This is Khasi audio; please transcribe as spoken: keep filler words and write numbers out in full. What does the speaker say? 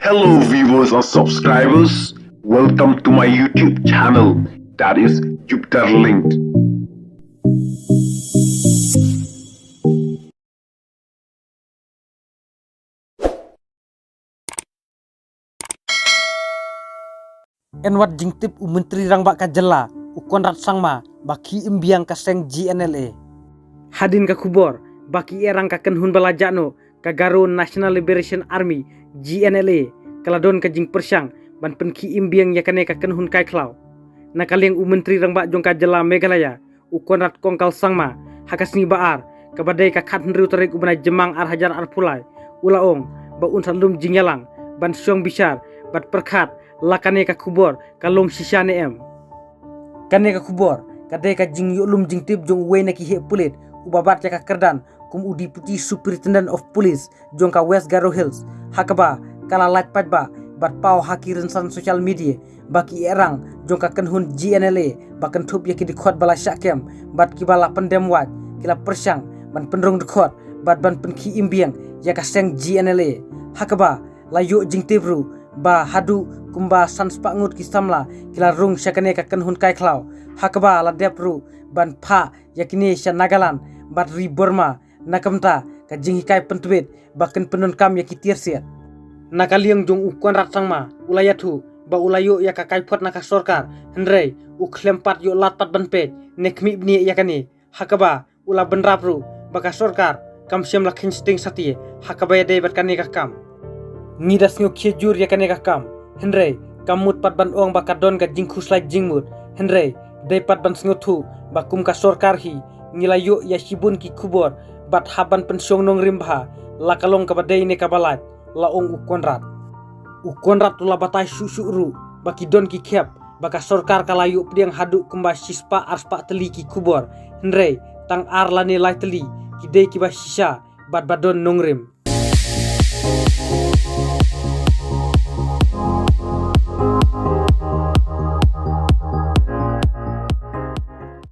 Hello, viewers and subscribers. Welcome to my YouTube channel, that is Jupiter Linked. Yn wad jingtip u Myntri Rangbah ka jylla, u Conrad Sangma, ba khie im biang ka seng G N L A. Hadien ka khubor ba ki ïa rang ka kynhun ba la jah noh, ka Garo National Liberation Army, G N L A, ka la don ka jingpyrshang ban pynkhie im biang ïa kane ka kynhun kai khlaw. Na ka liang u Myntri Rangbah jong ka jylla Meghalaya, u Conrad Kongkal Sangma, ha ka sngi ba ar, kaba dei ka khathynriew tarik u bnai Jymmang ar hajar arphew lai, u la ong ba un sa lum jingïalang ban shong bishar bad pyrkhat la kane ka khubor ka long shisha ne em. Kane ka khubor ka dei ka jingïoh lum jingtip jong uwei na ki heh pulit uba bat ïa ka kyrdan kum u Deputy Superintendent of Police jong ka West Garo Hills, ha kaba ka la lait paidbah bad paw ha ki rynsan social media ba ki ïa rang jong ka kynhun G N L A ba kynthup ïa ki dkhot ba la shah kem bad kiba la pyndem wad, ki la pyrshang ban pynrung dkhot bad ban pynkhie im biang ïa ka seng G N L A. Ha kaba la ïoh jingtip ruh ba haduh kumba san spah ngut ki samla ki la rung sha kane ka kynhun kai khlaw, ha kaba la dep ruh ban phah ïa kine sha Nagaland bad ri Burma, na ka bynta ka jinghikai pyntbit ba kin pyndonkam ïa ki tiar siat. Na ka liang jong u Conrad Sangma, u la ïathuh ba u la ïoh ïa ka kaiphod na ka sorkar, hynrei u khlem pat ïoh lad pat ban peit ne khmih bniah ïa kane, ha kaba u la bynrap ruh ba ka sorkar kam shym la kheiñ sting satia ha kaba ïadei bad kane ka kam. Ngi da sngewkhia jur ïa kane ka kam, hynrei kam mut pat ban ong ba ka don ka jingkhuslai jingmut, hynrei dei pat ban sngewthuh ba kum ka sorkar hi ngi la ïoh ïa shibun ki khubor bad hap ban pynshong nongrim bha la ka long kaba dei ne kaba lait, la ong u Conrad. U Conrad u la batai shuh shuh ruh ba ki don ki khep ba ka sorkar ka la ïoh pdiang haduh kumba shispah arspah tylli ki khubor, hynrei tang ar lane lai tylli ki dei kiba shisha bad ba don nongrim.